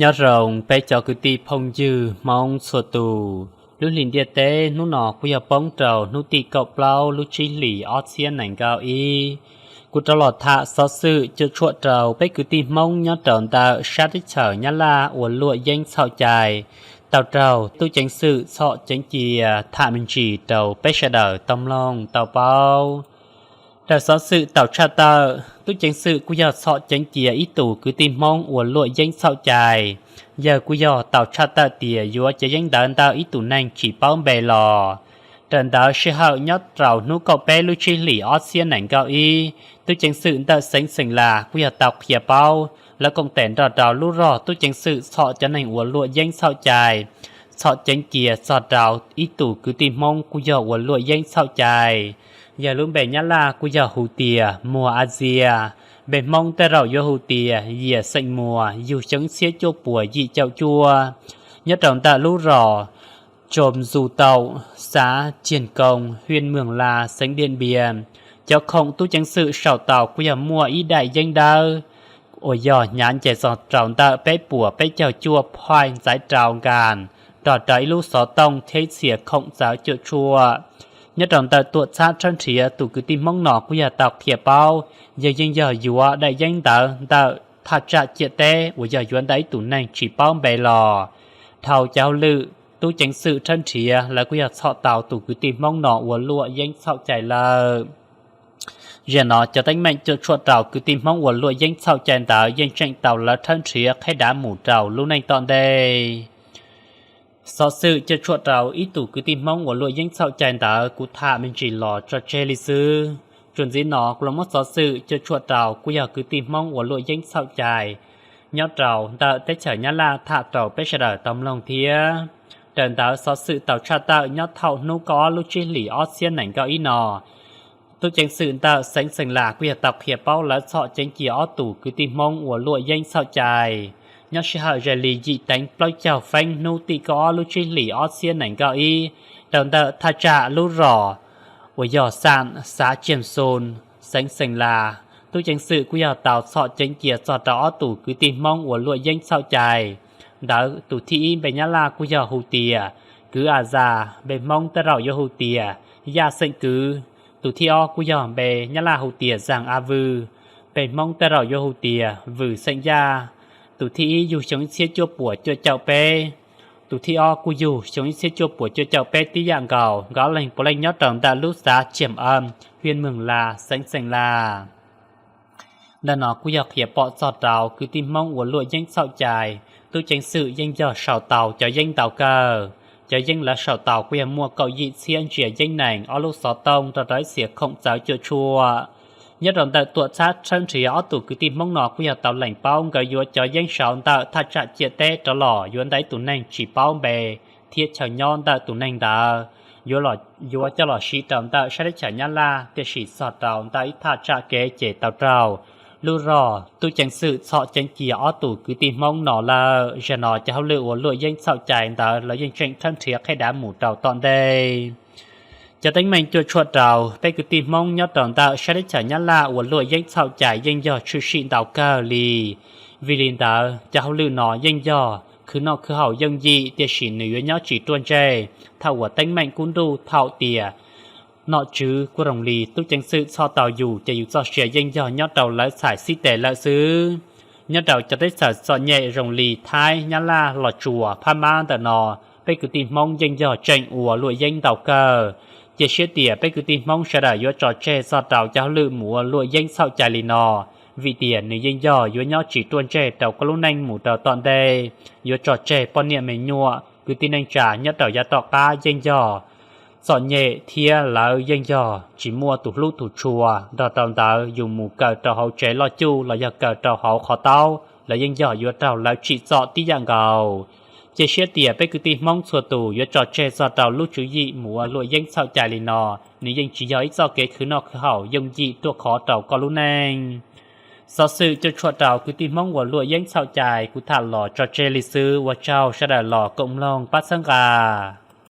Nyob zoo peb cov kwv tij phooj ywg Hmoob txhua tus, lub hlis ntiaj teb hnub no kuj yog poob rau hnub tim kaum plaub lub tsib hlis ob txhiab nees nkaum ib. Kuv rov los tham xov xwm cuam tshuam rau peb kwv tij Hmoob nyob rau ntawm sab teb chaws Nyab Laj uas luam yeeb txhaum cai, tau raug tub ceev xwm txhom ceev cia tham me ntsis rau peb sawv daws tau mloog tau paub. Raws xov xwm tau tshaj tawm, tub ceev xwm kuj yog txhom ceev cia ib tus kwv tij Hmoob uas luam yeeb txhaum cai. Yawg kuj yog tau tshaj tawm tias yuav cov yeeb ntawd ntawm ib tus neeg tsis paub npe los. Raws ntawd sij hawm nyob rau hnub kaum peb lub tsib hlis ob txhiab nees nkaum ib, tub ceev xwm ntawm xeev Xeem Las kuj yog tau qhia paub lawv koom tes nrog rau lub rog tub ceev xwm txhom cov neeg uas luam yeeb txhaum cai, txhom ceev cia txog rau ib tus kwv tij Hmoob kuj yog uas luam yeeb txhaum cai. Yawg lub npe Nyab Laj kuj yog hu tias Muas A Zias, npe Hmoob tej zaum yuav hu tias Yias xeem Muas, yug xyoo ib txhiab cuaj puas yim caum cuaj, nyob rau ntawm lub rog Tsom Zus Taum, xav Ciag Koo, hiaj Mwm Las, xeev Diam Npias. Cov khoom tub ceev xwm sau tau kuj yog muaj ib daim yeeb dawb uas yog hnyav nce txog rau ntawm peb puas peb caug cuaj phaim ntxaiv rau nkas, nrog rau ib lub xov tooj thiab ib txhia khoom txawv cuam tshuam. Nyob rau ntawm tuam txhab tshawb nrhiav tus kwv tij Hmoob no kuj yog tau qhia paub, yawg yeej yog yuav daim yeeb ntawd ntawm thaj tsam ciam teb uas yog yuav ntawm ib tus neeg tsis paub npe los. Dhau cov hauj lwm tub ceev xwm tshawb nrhiav, lawv kuj yog txhom tau tus kwv tij Hmoob no uas luam yeeb txhaum cai lawm. Zaum no cov teeb meem cuam tshuam rau kwv tij Hmoob uas luam yeeb txhaum cai ntawd yeej tseem tau lawv tshawb nrhiav qheb dav mus rau lub neej tom ntej. Xov xwm cuam tshuam rau ib tus kwv tij Hmoob uas luam yeeb txhaum cai ntawd kuv tham me ntsis los tso tseg li xwb. Txuas ntxiv no kuv los muab xov xwm cuam tshuam rau kuj yog kwv tij Hmoob uas luam yeeb txhaum cai nyob rau ntawm teb chaws Nyab Laj tham rau peb sawv daws tau mloog thiab. Raws ntawd xov xwm tau tshaj tawm nyob thaum hnub kaum ob lub tsib hlis ob txhiab nees nkaum ib no, tub ceev xwm ntawm xeev Xeem Las kuj yog tau qhia paub lawv txhom ceev cia ob tus kwv tij Hmoob uas luam yeeb txhaum cai nyob sij hawm ze li yim teev plaub caug feeb hnub tim kaum ob lub tsib hlis ob txhiab nees nkaum ib, rau ntawm thaj tsam lub rog uas yog xam xav Ciam Xoo, xeev Xeem Las. Tub ceev xwm kuj yog tau txhom ceev cia txog rau ob tus kwv tij Hmoob uas luam yeeb txhaum cai ntawd. Tus thib ib npe Nyab Laj kuj yog hu tias Kwv A Zas, npe Hmoob tej zaum yuav hu tias Yaj xeem Kwv. Tus thib ob kuj yog npe Nyab Laj hu tias Zas A Vws, npe Hmoob tej zaum yuav hu tias Vws xeem Yaj. Tus thib ib yug xyoo ib txhiab cuaj puas cuaj caum peb, tus thib ob kuj yug xyoo ib txhiab cuaj puas cuaj caum peb tib yam nkaus, nkawd leeg puav leej nyob rau ntawm lub xav Ciam Am, hiaj Mwm Las, xeev Xeem Las. Ntawm no kuj yog qhia pom txog rau kwv tij Hmoob uas luam yeeb txhaum cai, tub ceev xwm yeej yog sau tau cov yeeb ntau kawg. Cov yeeb lawv sau tau kuj yog muaj kaum yim txhiab ntsiav yeeb nees, ob lub xov tooj nrog rau ib txhia khoom txawv cuam tshuam. Nyob rau ntawm tuam txhab tshawb nrhiav ob tus kwv tij Hmoob no kuj yog tau lees paub nkawd yuav cov yeeb sau ntawm thaj tsam ciam teb rov los yuav ntawm ib tus neeg tsis paub npe thiab chaw nyob ntawm tus neeg ntawd, yuav coj los siv rau ntawm sab teb chaws Nyab Laj, tiam sis txog rau ntawm ib thaj tsam kev ces tau raug lub rog tub ceev xwm txhom ceev cia ob tus kwv tij Hmoob no lawm. Zaum no cov hauj lwm uas luam yeeb txhaum cai ntawd lawv yeej tseem tshawb nrhiav qhib dav mus rau tom ntej. Cov teeb meem cuam tshuam rau peb kwv tij Hmoob nyob rau ntawm sab teb chaws Nyab Laj uas luam yeeb txhaum cai yeej yog tshwm sim ntau kawg li. Vim li ntawd cov hauj lwm no yeej yog khwv noj khwv haus yooj yim, tiam sis nws yuav nyob tsis ruaj ntseg thaum uas teeb meem kub nruj thaum tias nom tswv kuj zoo li tub ceev xwm txhom tau yus ces yus txoj sia yeej yog nyob rau lawv txhais xib tes lawm xwb. Nyob rau cov teb chaws txom nyem zoo li Thaib, Nyab Laj, Los Tsuas, Phab Mab ntawm no, peb kwv tij Hmoob yeej yog tseem ua luam yeeb ntau kawg. Cia siab tias peb kwv tij Hmoob sawv daws yuav tso tseg txog rau cov hauj lwm mus ua luam yeeb txhaum cai li no, vim tias nws yeej yog yuav nyob tsis ruaj ntseg rau koj lub neej mus rau tom ntej. Yuav tso tseg poj niam me nyuam, kwv tij neej tsa nyob rau yav tom qab yeej yog txom nyem thiab lawv yeej yog tsis muaj tus hlub tus tshua. Nrog rau ntawd yus mus kaw rau hauv tsev loj cuj los yog kaw rau hauv qhov taub, lawv yeej yog yuav raug lawv tsim txom tib yam nkaus. Cia siab tias peb kwv tij Hmoob txhua tus yuav tso tseg txog rau lub tswv yim mus ua luam yeeb txhaum cai li no, nws yeej tsis yog ib txoj kev khwv noj khwv haus yooj yim ruaj khov rau koj lub neej. Xov xwm cuam tshuam rau kwv tij Hmoob ua luam yeeb txhaum cai kuv tham los tso tseg li xwb, ua tsaug sawv daws los koom mloog pab txhawb nqa.